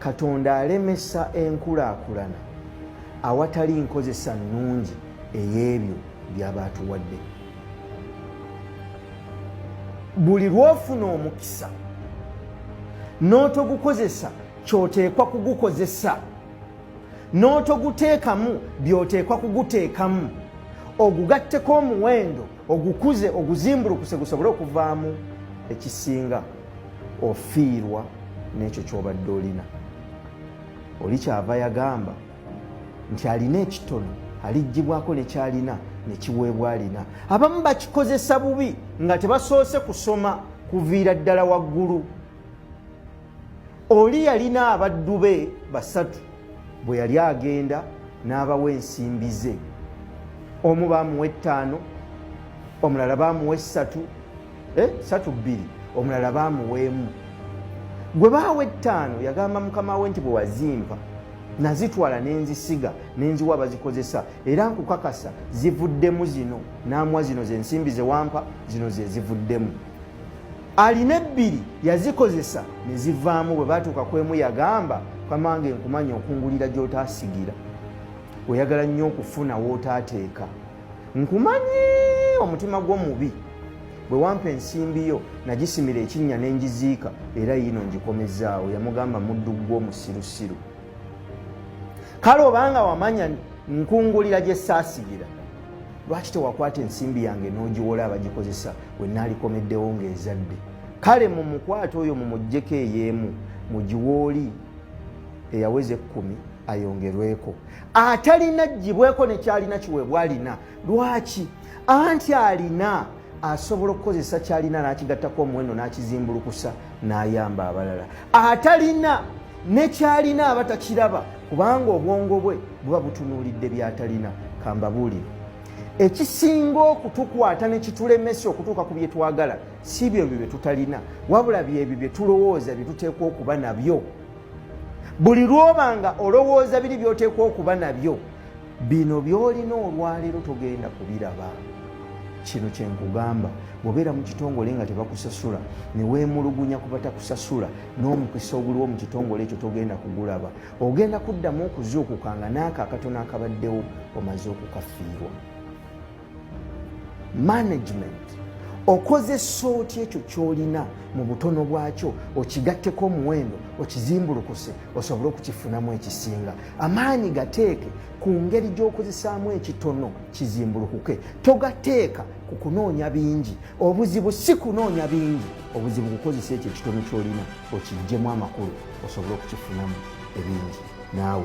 Katonda alemesa enkulaakulana awatali nkozesa nnungi ey'ebyo by'aba atuwadde. Buli lw'ofuna omukisa n'otogukozesa ky'oteekwa kugukozesa, n'otoguteekamu by'oteekwa kuguteekamu, ogugatteko omuwendo, ogukuze, oguzimbulukuse gusobole okuvaamu ekisinga, ofiirwa n'ekyo ky'obadde olina. Oli kyava yagamba nti alina ekitono aliggyibwako ne ky'alina ne kiweebwa alina. Abamu bakikozesa bubi nga tebasoose kusoma kuviira ddala waggulu. Oli yalina abaddu be basatu, bwe yali agenda n'abawa ensimbi ze. Omu baamuwa 5, omulala baamuwa 3, 3 2, omulala baamuwa 1. Gwe baawa 5 yagamba mukama we nti bwe wazimpa nazitwala nenzisiga nenziwa abazikozesa, era nkukakasa zivuddemu zino. N'amuwa zino zensimbi ze wampa, zino ze zivuddemu. Alina 2 yazikozesa ne zivaamu. Bwe batuuka ku emu yagamba, mukama wange, nkumanya okungulira gy'otaasigira, oyagala nnyo okufuna w'otaateeka. Nkumanyi omutima gwo mubi, bwe wampa ensimbi yo nagisimira ekinnya ne ngiziika, era yiino ngikomezaawo. Yamugamba, muddu gwo omusirusiru, kale obanga wamanya nkungulira gye saasigira, lwaki tewakwata ensimbi yange n'ogiwola abagikozesa we naalikomeddewo ng'ezadde? Kale mumukwate oyo, mumuggyeko ey'emu, mugiwooli eyaweza 10 ayongerweko. Atalina gibweko nekyalina kiweebwa alina. Lwaki? Anti alina asobola okukozesa kyalina n'akigattako omuwendo n'akizimbulukusa n'ayamba abalala. Atalina nekyalina aba takiraba, kubanga obwongo bwe buba butunuulidde byatalina. Kambabuulire, ekisinga okutukwata ne kitulemesa okutuuka ku bye twagala si byebyo bye tutalina, wabula byebyo bye tulowooza bye tuteekwa okuba nabyo. Buli lw'obanga olowooza biri by'oteekwa okuba nabyo, bino by'olina olwaleero togenda kubiraba. Kino kye nkugamba, bw'obeera mu kitongole nga tebakusasula ne weemulugunya ku batakusasula, n'omukisa oguliwo mu kitongole ekyo togenda kugulaba. Ogenda kuddamu okuzuukuka nga n'ako akatono akabaddewo omaze okukafiirwa. Management, okozesa otya ekyo ky'olina mu butono bwakyo, okigatteko omuwendo, okizimbulukuse osobole okukifunamu ekisinga? Amaanyi gateeke ku ngeri gy'okozesaamu ekitono kizimbulukuke, togateeka ku kunoonya bingi. Obuzibu si kunoonya bingi, obuzibu kukozesa ekyo ekitono ky'olina okiggyemu amakulu osobole okukifunamu ebingi naawe.